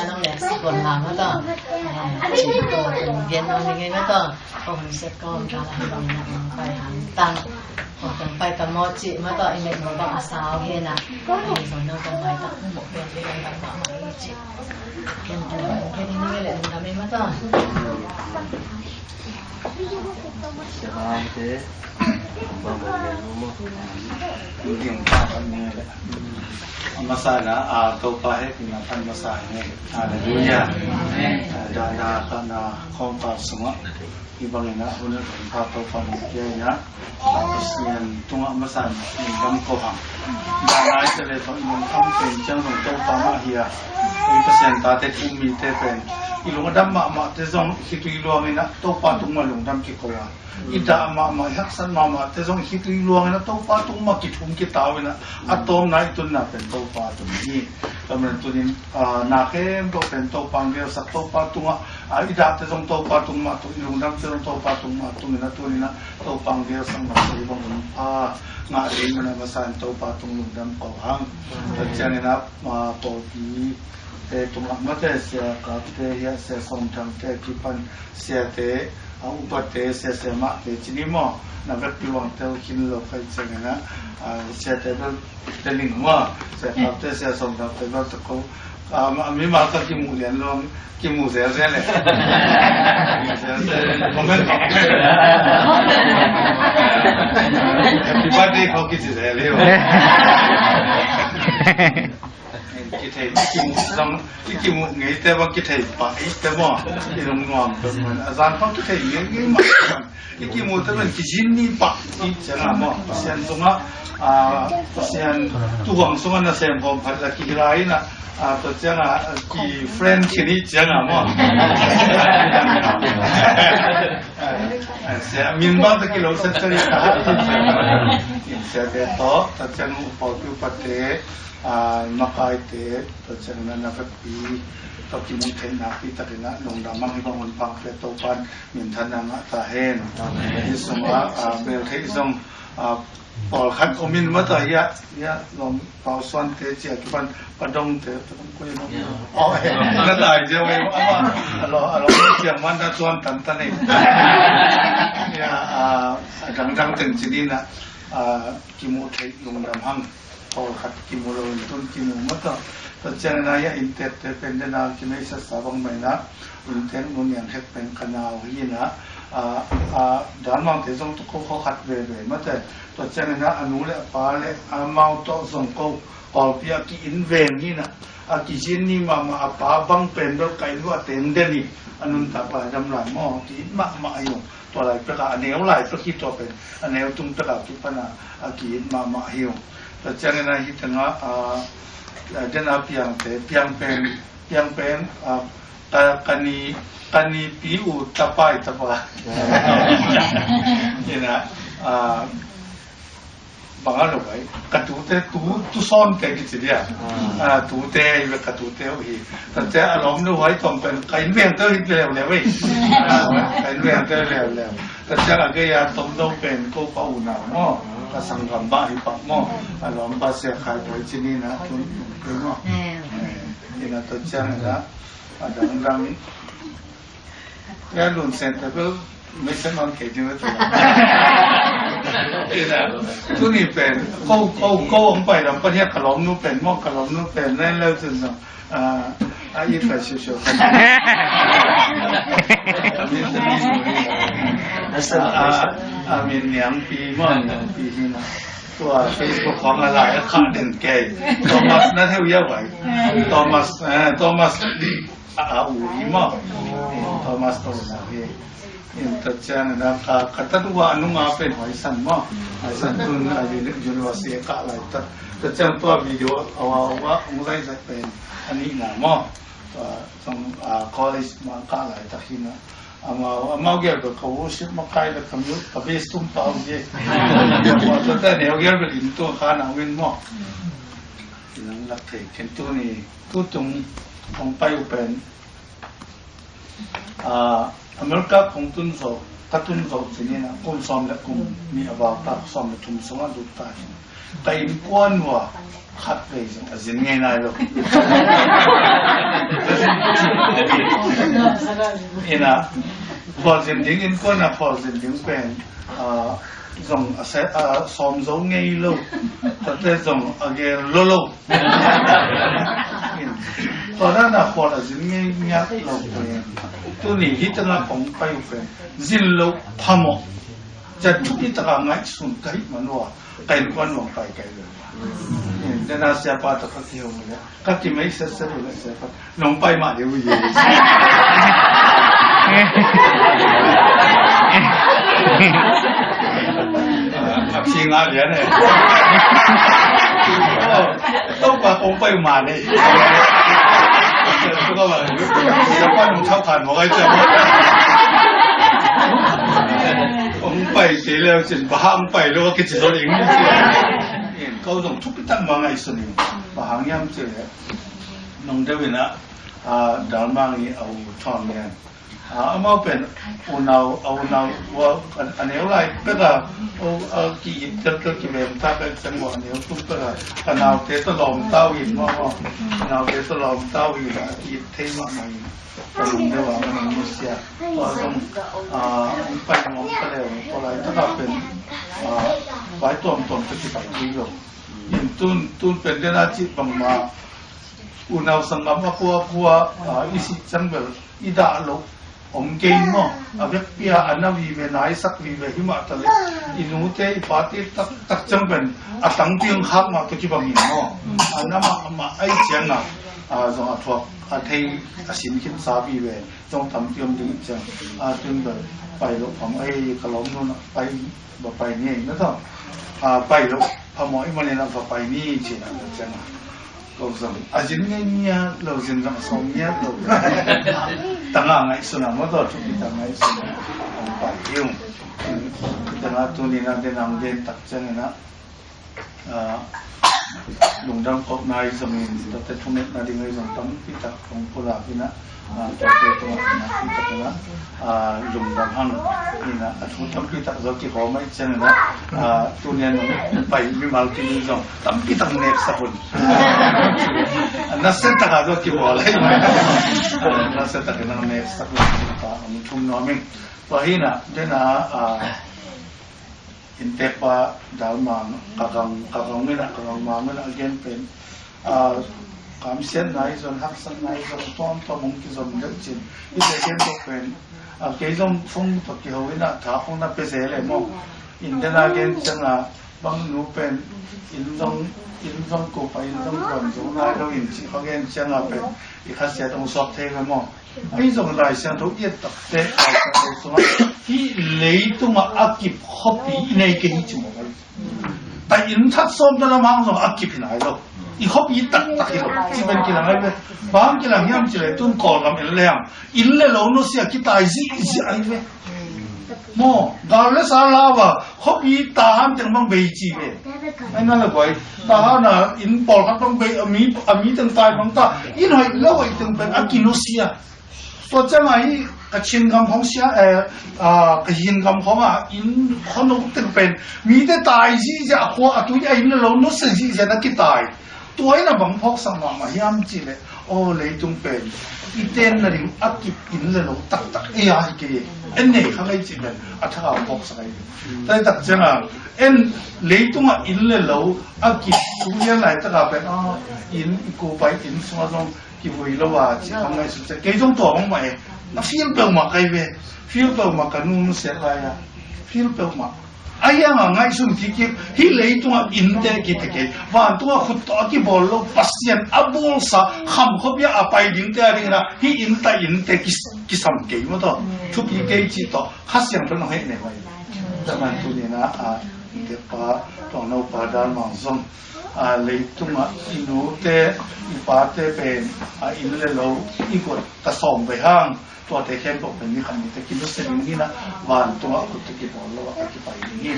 Nang leh sikon lam a tawh. Sikon gen nang ni ngen a tawh. Ko hun set ko hun tang a hi bang na pai hang tang. Ko tang pai ta mo ci ma tawh i met mo bang a sau he na. Ai zong nang tang mai ta mo pen pen bang ma ma i ci. Ken ken ken ni le lam ma tawh. A masa na, a, Topa hehpihna pan masa hi. Halleluiah. A, da, da, ka na khawngkal sungah hi bangin a hun a tun pha Topa mah kia in a, a, Pasian tungah masa in dam ko hang. Da nai te le tawh in dam pen ciang zong Topa mah hi a. Pasian tate kum mite pen i lung a dam mahmah te zong khitui luang in a Topa tung mah lungdam kiko a. I dah mahmah, i haksat mahmah te zong khitui luang in a Topa tung mah kithum kitau in a, a tawmna i tunna pen Topa tung hi. Tua man tunin, a, na khempeuh pen Topa ang gelsak, Topa tungah, a, i dah te zong Topa tung mah tung, i lungdam te zong Topa tung mah tung in a tunin a Topa ang gelsak mah tung bang un pha ngah ding man a masa in Topa tung lungdam ko hang. Tua ciangin a, a, pawlpi te tung lak mate sia kapte hia sia sawmthang te kipan siate, a, upate, sia, sia mahte cini maw, na vekpi wangte uh khin lo kai ciangin a, a, siate bel te ning maw, sia kapte, sia sawmthangte bel te ko, a, ma, mi ma ka kimu lian lo, kimu zel zel le. Kimu zel zel. Comment maw. Happy birthday ko kici zel le. Kithei, i kimuh zong, i kimuh ngeite bang kithei pah i te maw, i lungnuam peuhmah. A zan pang kithei ngeingei mah. I kimuh te bang kizin ni pah i ciang a maw, Pasian zong a, a, Pasian tuhuang sung a nasem khawm phat la kihilai in a, a, tua ciang a, a, ki friend khin i ciang a maw. A, sia, min bang te kilo set set i ta. Sia te to, tua ciang u pawlpi upate, a, makaite, tua ciang na na vekpi, tua kimuh theih nakpi takin a lungdam mang hi bang hun pang pia Topan minthanna ngah ta hen. Amen. Hi sung a, a, mel theih zong, a, pawlkhat om in mata hia, hia, lawm pau suan te cia kipan padong te, padong koi no. Ya. Oh, eh, na tai cia wei, ama, alo, alo, cia man na suan tan tan eh. Ya, a, a dang dang teng cinin a, a, kimuh theih lungdam hang. Pawlkhat kimu lo in tun kimu mata. Tua ciang na ya inntek te pen dena kimeisa sa bang mai na. Inntek nu niang hek pen ka nau hi na. A, a, dan mang te zong tu ko khat veve mata. Tua ciang na a nu le a pa le a mau to zong ko. Kawlpi a ki in veng hi na. A ki zin ni mahmah a pa bang pen bel ka in vua teng den hi. A nuntak lai dam lai maw. Ki in mahmah hi ung. Tua lai pek a, a neu lai pek hi tua pen, a neu tung pek a kipan a, a ki-it mahmah hi ung. Tua ciangin a hi teng a, a, a den a piangte, piang pen, piang pen, a, ka, ka ni, ka ni pi u tapai tapa. Ina, a, bang a lo ai, ka tute, tu, tu sawn te kici dia. Ah. Ah, tute, i ve ka tute uh hi. Tate a lawm nu huai tawm pen, ka in veng te hi leuleu ei. Ah, ka in veng te leuleu. Tate a gei a tom lo pen, ko ka unau maw. Ka sanggam bah hi pak maw. A lawm bah sia khai boi cini na, tun, tun maw. Eh. Eh, ina tua ciang ina, a dang dang. Ya lun sen ta bel, mei sen on kei ding la tu. Ina, tuni pen, ko, ko, ko ong pai lam pan ya ka lawm nu pen, mo ka lawm nu pen, nen leu tun no. A, a it pai siu siu. A min, a min, a, a, a min niang pi, mo niang pi hi na. Tua Facebook khong a lai a kha den kei. Thomas na theu ya wai. Thomas, eh, Thomas. A, a u hi maw. Thomas Tolnau hi. In tua ciang na ka, ka tat uh a nung a pen Huaisan maw. Huaisan tun a uni-, university a kah laitak. Tua ciang tua video a wa wa ung zai zai pen a nihna maw. Tua zong, a, college ma kah laitak hi na. Amau, amau gel bel ka worship makai le ka mu-, ka bass tum pau hi. Tua tua neu gel bel in tua kha na win maw. Nang lak thei ken tuni. Tutung kong pai uh pen, a, America kong tun zo, ka tun zo cinin a, kum sawm le kum nih a bau ta, sawm le thum sungah lut ta hi. Ka innkuan uh a khat vei zong a zin ngei nai lo. Ina, khualzin ding, innkuan a khualzin ding pen, ah, zong a se, ah, sawm zo ngei lo. Tate zong a gel lo lo. Tua dan a khual a zin ngei ngiat lo pen, tuni hi tengah kong pai uh pen zin lo phamawh. Cia thupi taka ngaihsun ka hih man uh a, ka innkuan nuam pai kai lo. Dena siapa tawh ka kiho uh le, ka kimeih setset uh le, siapa nong pai mah deuh uh hi. A phi nga lian e. Topa kong pai uh mah nei. Siapa nong thau khan mawk ai ciang. Kong pai kei leu cin, bang hang pai lo a kici zo ding. Ko zong thupi tak mah ngaihsun ing. Bang hang hiam cih leh nong deuh in ah, ah, Dalmang i a u Thawn Lian. Ah, amau pen unau, a unau, a, a neu lai pek a, a, a ki-it teltel kivem ta pek ciang ua a neu tung pek a, ka naute tawh lawmta uh in maw, maw. Ka naute tawh lawmta uh in, a ki-it thei mahmah in. Ka lungdeuh a, ka lung nusia. Tua zong, ah, hong pai nuam ka leu, tua laitak a pen, ah, vai tuamtuam tawh kipai kei lo. In tun, tun pen den a cih bangmah, unau sanggam a kua a kua, ah, i sih ciang bel i dah loh om kei maw. A vekpi a a na vive, naisak vive hi mah ta leh, i nute i pate taktak ciang pen a tangpi hong khak mah tawh kibang hi maw. A na mahmah ahih ciangin, ah, zong a thuak a thei a sin khinsa vive zong tampi om ding ciang, ah, tun bel pai loh phamawh ei, ka lawmnu in ah pai, va pai ni ei na tawh. Ah, pai loh phamawh ei manin ah va pai ni ci-in ah ciang ah. Ko zong a zin ngei ngiat lo, zin zong a sawm ngiat lo. Tanga ngaihsun a maw tawh, thupi tak ngaihsun a hong pai hi ung. Tanga tuni-in ah den hong gen tak ciangin ah, ah, lungdam kohna i zongin, tate thungetna ding i zong tampi tak hong pulak in ah, ah, tate tungah tampi tak in ah, ah, lungdam hang in ah, a thu tampi tak zong kihawm ahih ciangin ah, ah, tuni-in hong pai mimal khat i zong tampi tak neksak un. Nasia tak a zong kibawl lai. Ah, nasia tak in hong neksak un, ah, hong thum nuam ing. Tua hi-in ah, den a, ah, innteekpa Dalmang, Kakang, Kakang in ah, Kakang Mang in ah a gen pen, ah, kamsiatna i zong, haksatna i zong, tuamtuam hong kizom deuh cin. Hihte gen pen, ah, kei zong phone tawh kiho in ah, tha hong na pia zel e maw. In den a gen ciang a, bang nu pen, inn zong, inn zong kup a, inn zong kuan zo nai lo in cih kha gen ciang a pen, i khasiat hong suak thei ve maw. Ahi zong Lai Siangtho i et tak teh, Lai Siangtho sungah hih leitungah a kip khuapi i nei kei hi ci mawk ahi. Tua inn that sawm na lam hang zong a kip hi nai lo. I khuapi taktak hi lo. Ci pen kilang ahi ve. Bang kilang hiam cih leh tun Kawlgam en leng, inn le lo nusia kitai zihziah ahi ve. Maw, gal le sa lau a, khuapi tahan teng bang bei ci ve. Ai na le guai. Tahan a inn pawlkhat bang bei, a mi, a mi teng tai bang ta. Inn hoih lo hoih teng pen a kinusia. Tua ciang a hi Kachin gam khawng sia, eh, ah, Kahin gam khawng a inn khuano teng pen mite tai zihziah, a khua a tui a inn le lo nusia zihziah na kitai. Tua in a bang phawksak mahmah hiam cih leh, aw, leitung pen i tenna ding a kip inn le lo taktak ei a hi kei, en nei kha ngei cih pen a thak a phawksak ahi. Tua tak ciang a, en leitungah inn le lo a kip tu lian laitak a pen, ah, inn i kupa inn sungah zong kivui lo a, ci kha ngaihsun ciang kei zong tua bang mah e. Na feel peuhmah ka hi ve. Feel peuhmah, ka nu nusiat lai a, feel peuhmah. Ahi hang a ngaihsun kik kik, hih leitungah innte kite kei, vantungah khut tawh a kibawl lo Pasian a bawlsa kham khuapi ah a pai dingte a dingin ah hih inn ta innte ki, kisam kei maw tawh, thupi kei cih tawh Kha Siangtho in hong hehnem ahi. Tua man tuni-in ah, a, innteekpa, Tuangnopa Dalmang zong, a, leitungah i nute i pate pen, a, inn le lo i guat ta sawm vei hang, tuate khempeuh pen ni khat ni teh kinusia ding hi-in ah, vantungah khut tawh kibawl lo a kipai ding hi.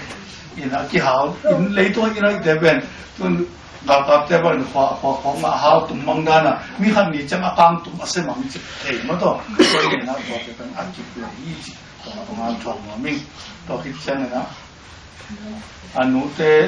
Inn a kihau, inn, leitungah inn hoihte pen, tun galkapte bang khua, khua, khua ngah hau tum mang dan a, ni khat ni ciang a kang tum a se mang cih thei maw tawh. Tua hi-in ah tuate pen a kip lo hi cih tua tung a thuak nuam ing. Tua khit ciangin ah, a nute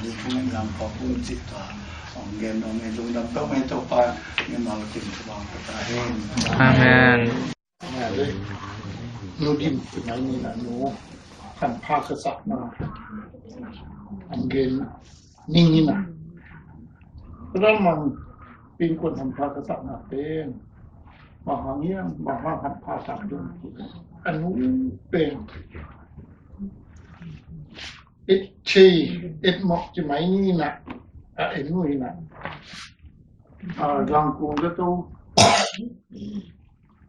ding phung in lam khawk un cih tua hong gen nuam hi. Lungdam peuhmah hi. Topa mimal kim thupha pia ta hen. Amen. Nu Dim, mai ni na nu, hampha ka sakna hong gen ning ni na. Ka dal mang pin kuan hampha ka sakna pen, bang hang hiam, bang hang hampha sak ding, a nu pen et thei, et mawk ci mai ni na, a en nu hi na. A, Zangkong zato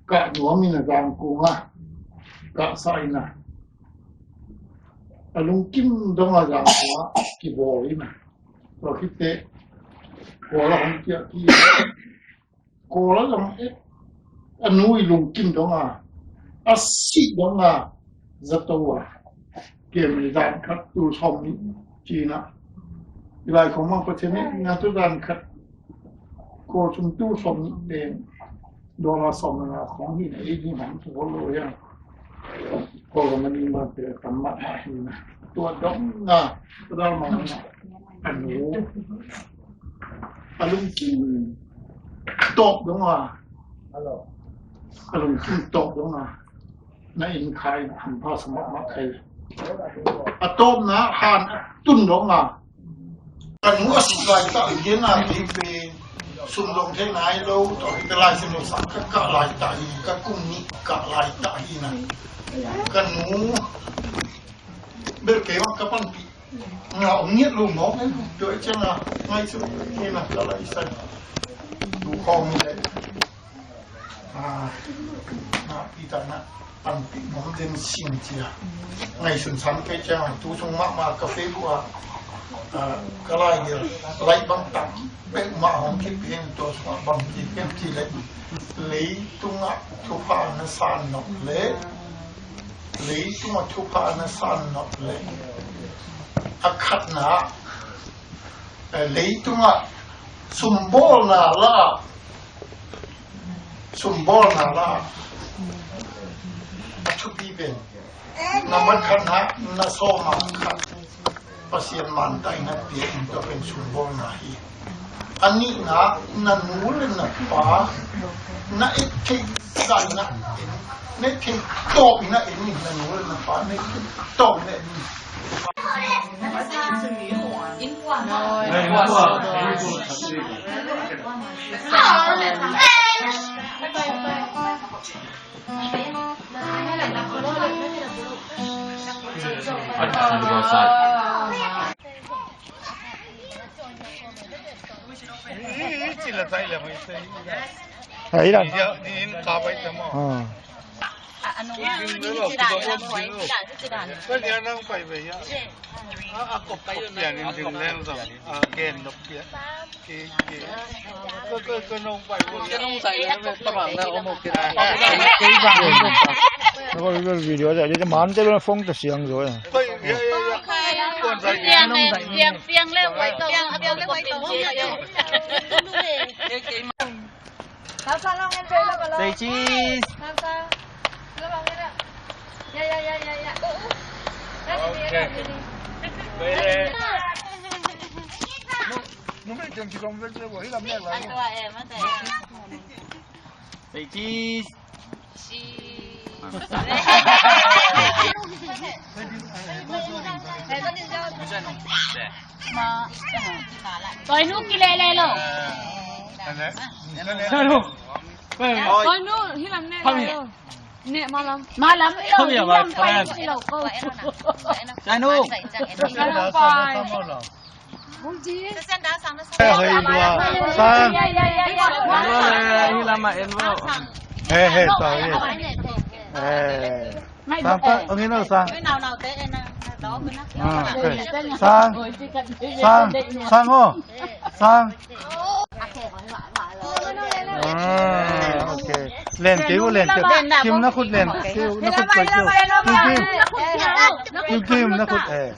kah nuam in a, Zangkong a kah sa in a, a lungkim dong a Zangkong a kibawl in a, tua khit teh Kawl a hong kiak hi. Kawl a zong et, a nu i lungkim dong a, a sih dong a, zato a kem i dan khat tul sawm nih ci in a. I lai khong mang Pathian i na tu dan khat, Kawl sum tul sawm nih pen, dollar sawm le nga khong hi na, ei ding hong tu lo hiang. Kawl gam a ding bang pen tam mahmah hi na. Tua dong a, tua dong a, a nu a lungkim tawp dong a, a lungkim tawp dong a, na inn khai na hampha sa mahmah khai. A tawpna han a tun dong a, ka nu a sih laitak hi na, kei pen sum dong thei nai lo, tua hi ka Lai Siangtho sang ka kah laitak hi, ka kum nih kah laitak hi na. Ka nu bel kei mah ka panpih. Nga ong ngiat lo mawk en, tua ciang a ngai su ni na ka lai san. Du khawng ni le, Na, Peter na panpih nuam den sing cia. Ngaihsun san pei ciang tu sung mahmah ka Facebook ah, ah, ka lai gel, lai bang tam pek mah hong kipia in tua sungah bang kipia ci leh, leitungah thupha na san nop leh, leitungah thupha na san nop leh, a khatna, eh, leitungah sumbawlna la, sumbawlna la, a thupi pen, nambat khatna, na sawma khat Pasian mantaina piak in tua pen sumbawlna hi. A nihna, na nu le na pa na et theih zah in a en, na et theih tawp in a en in, na nu le na pa na et theih tawp in a en in. Video a, man te lo phone ta siang zo. Say cheese. Say cheese. Toinu kilele lo. Toinu hilam ne lo. Ne malam. Malam lo, hilam pai lo ko. Toinu. Hilam pai. Sang. He, he, sorry. Sang, sang, sang, oh. Sang. Ah, okay. Len kei uh, len kei uh. Kim na khut len kei uh, na khut kei uh. Kim, Kim. Kim, Kim, na khut, eh.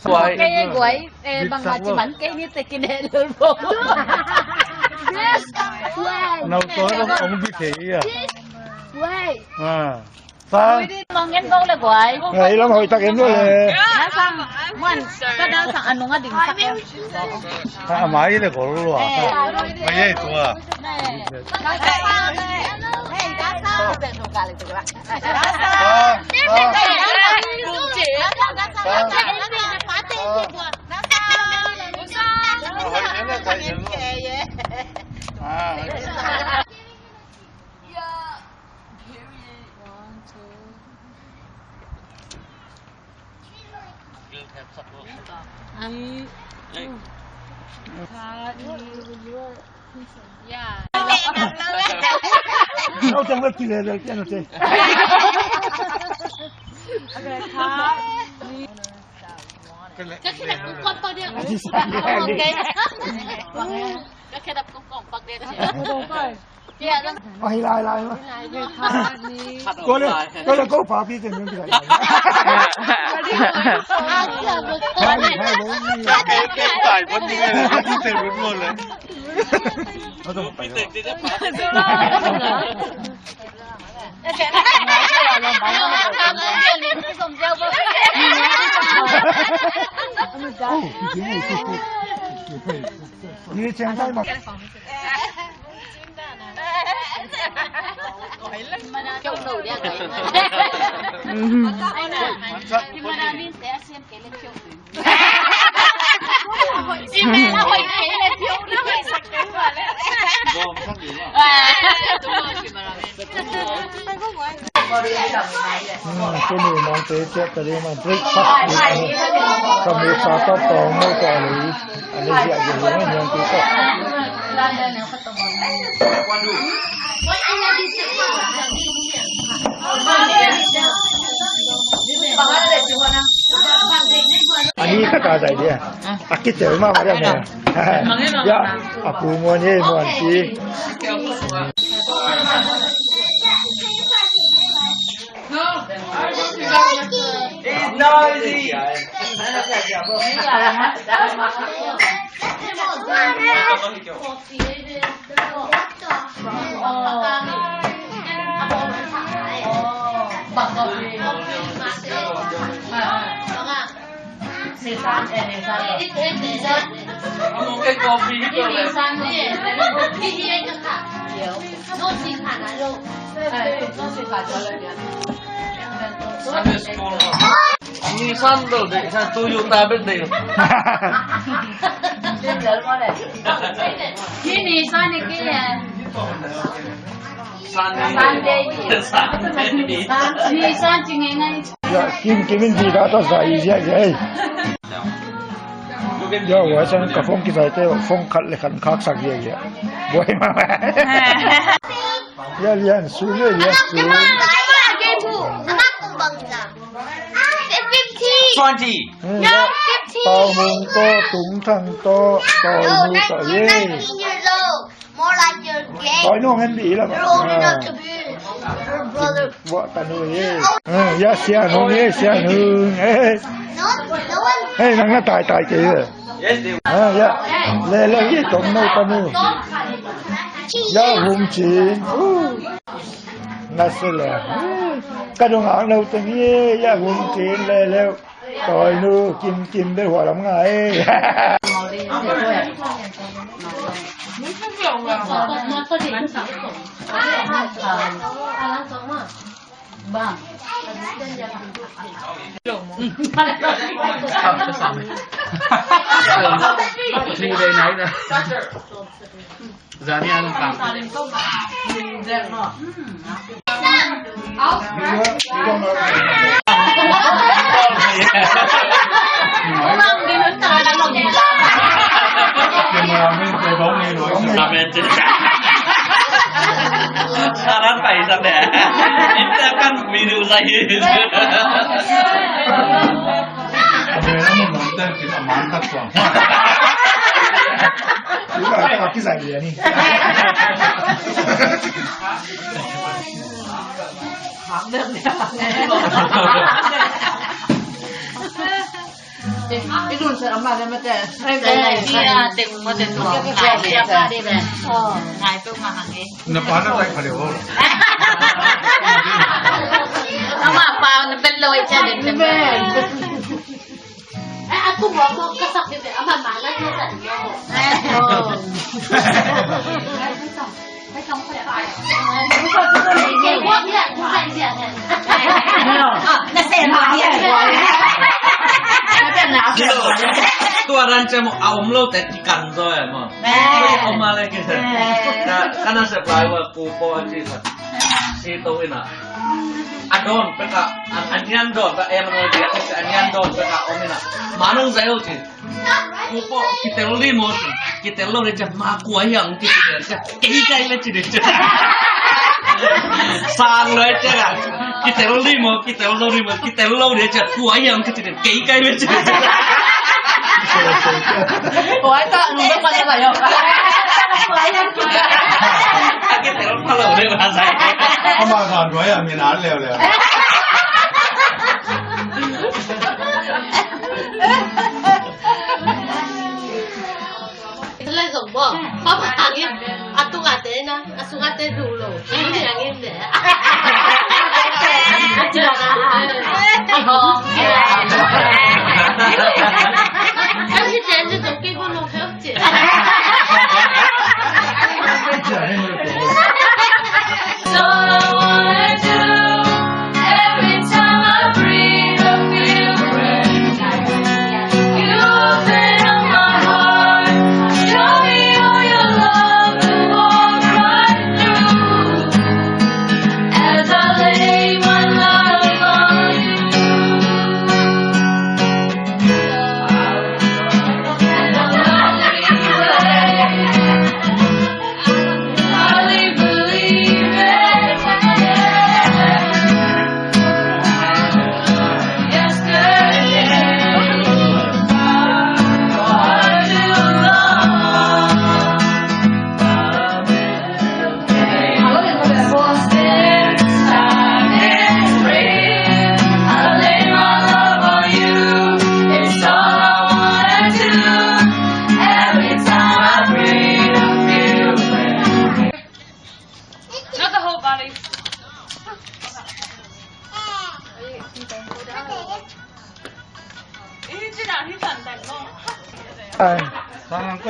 Guai, guai, eh, bang ma ci man kei ni te kineh lul bo. Nau to ong bi thei a. Guai. Ah. Sang. Mong en bo le guai. Ei lam hoih tak en bo le. Na sang. Muan. Ka da sang anung a ding sak. A mai le gol lo a. Mai ei tua. Tua le, tua le, ko pa pi ken ken pi lai. Kami sa tawh tawng maw tawh a lei, a lei ziah ziah hi maw hiam ti tawh. A dai dia. A kitel ma ma dia me. Ya, a pu Muan hi, Muan pi. It's noisy. Sunday school. Ni Sunday de, sa tu yu ta bet de. Ni Sunday ke ya. Sunday. Sunday. Sunday. Ni Sunday ngai ngai. Ya, kim kim in di ka to sa i ya ya. Ya, wa sang ka phone ki sa te, phone khat le khat khak sak ya ya. Boi ma. Ya, lian su, ya, lian su. Twenty. Hmm, ya. Pau Mung to, Tung Thang to, Tawi Nu to, ye. Tawi Nu ngen bi la. Wa ta nu ye. Hmm, ya, Sia Nu ye, Sia Nu. Eh. Hei, nang na tai tai ke ye. Ah, ya. Le, le, ye, tom no ta nu. Ya, Hum Cin. Uh. Na se le. Ka dong ang lo teng ye, ya, Hum Cin le le. Tawi Nu, kim kim de hua lam ngai. Amen. Saran pai sa ne. Ita kan video sa hi. Na pa na tai kha le o. Ama pa na bel lo i cha den den. Tua dan cem a om lo te kikan zo e mo. Om a le kikan. Kana se pai wa ku po a ci sa. Si to ina. A dawn pek a, a, a nian dawn pek a, em, a nian dawn pek a om ina. Manung zai lo ci. Kitel li mo ci. Kitel lo de ci. Ma kua hiang kitel ci. Kei kai le ci de ci. Sang lo ci a. Kitel li mo, kitel lo li mo, kitel lo de ci. Kua hiang kitel ci. Kei kai le ci de ci. Oi, ta, nung ta pa le ba yo. Kua hiang kitel. Kitel lo pa lo de ba sai. Ama san kua hiang mi nan leo leo. Lai zong bo. Papa angin. Atung ate na. Asung ate du lo. Ini angin de. Aho. Angin de ni zong ke bo lo.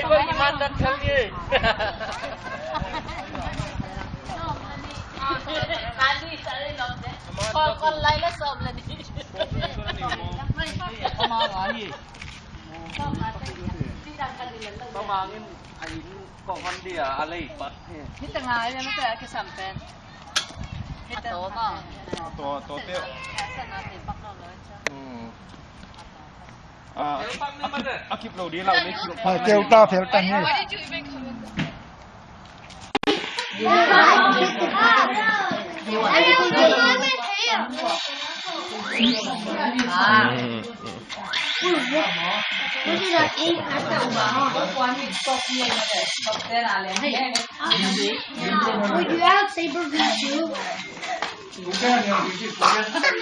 Subscriber iman dat kal ni. Kon, kon lai la som la ni. Pamangin a inn kong hon dia a lei pat hi. Hita ngai le mate a kisam pen. Hita to ma. To, to te. Sa na te pak lo lo cha. Hmm. Ah, a kip lo di lau le kip. Ah, keu ta fel ta hi. Would you have saber tooth too?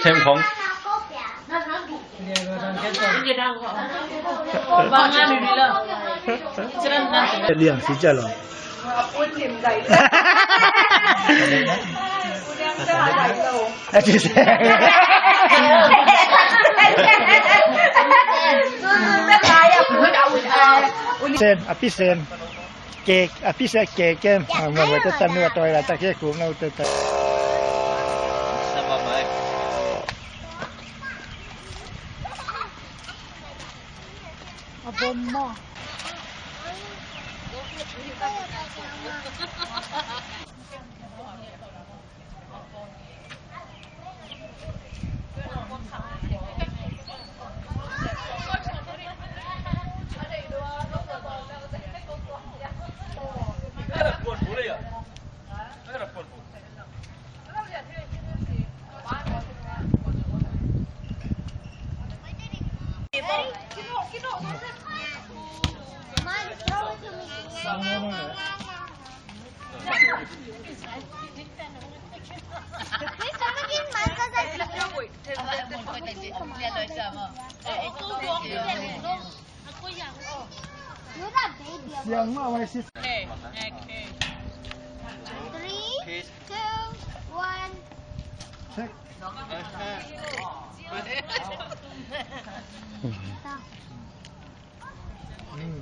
Thêm không? Liang si chalo. Sen, api sen. Kek, api sen kek kem. Ah, ma, ma, ta, ta, nu, toi la, ta, kek, kum, nu, ta, ta. A bom maw? Siang mah, my sister. Three, two, one. Check. Hmm.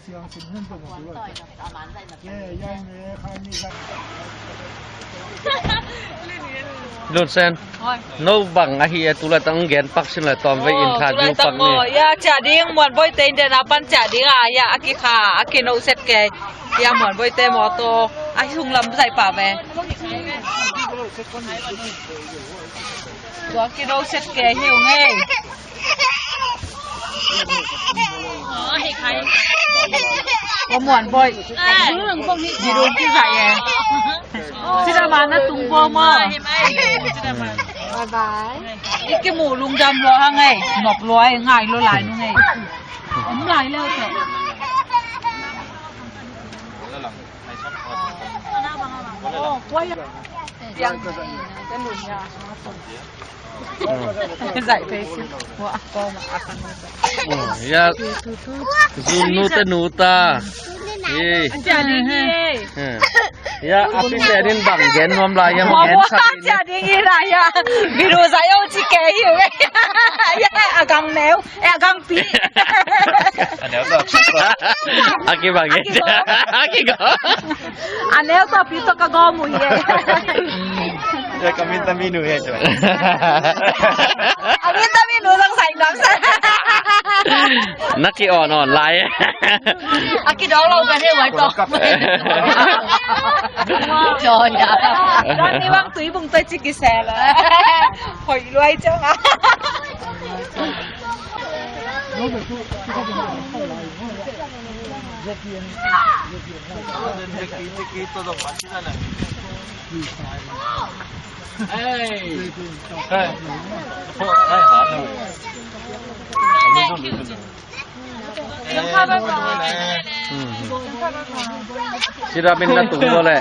Siang sin hen tu ma tu lo. Lun Sen. Hoi. No bang ahi e, tulai tang gen pak sin la, tawm vei in kha diu pak ni. Ya, chia ding, Muan Boite in den a pan chia ding a, ya, a kikha, a kino set ke. Ya, Muan Boite mawtaw a hung lam zai pa ve. Tua kino set ke hi ung ei. Ko Muan Boy. Bidung kizai e. Sida ma na tung bo mo. Bye bye. Iki mu lungdam lo hang ei. Nok lo ei, ngai lo lai nung ei. Om lai leo te. Oh, kuai. Yang. Zai pe si. Wa ko ma akan. Oh, ya. Zun nu te nu ta. Eh. Chia ding hi. Eh. Ya, api te din bang gen nuam lai, ya, gen sak in. Chia ding hi lai ya. Biru zai o chi ke hi. Ya, agang neu. Eh, a gangpi. A neu tawh. A kibang e. A kigo. A neu tawh pi tawh ka gawm uh hi e. Ya, ka min ta mi nu hi e, cua. A min ta mi nu zong sai nuam sa. Na ki on on lai. A kidawng lo ka hi e, wai tawh. Cua ya. Dawng ni bang tui bung tui ci kisel a. Hoih luai ciang a. Sida min na tung lo le.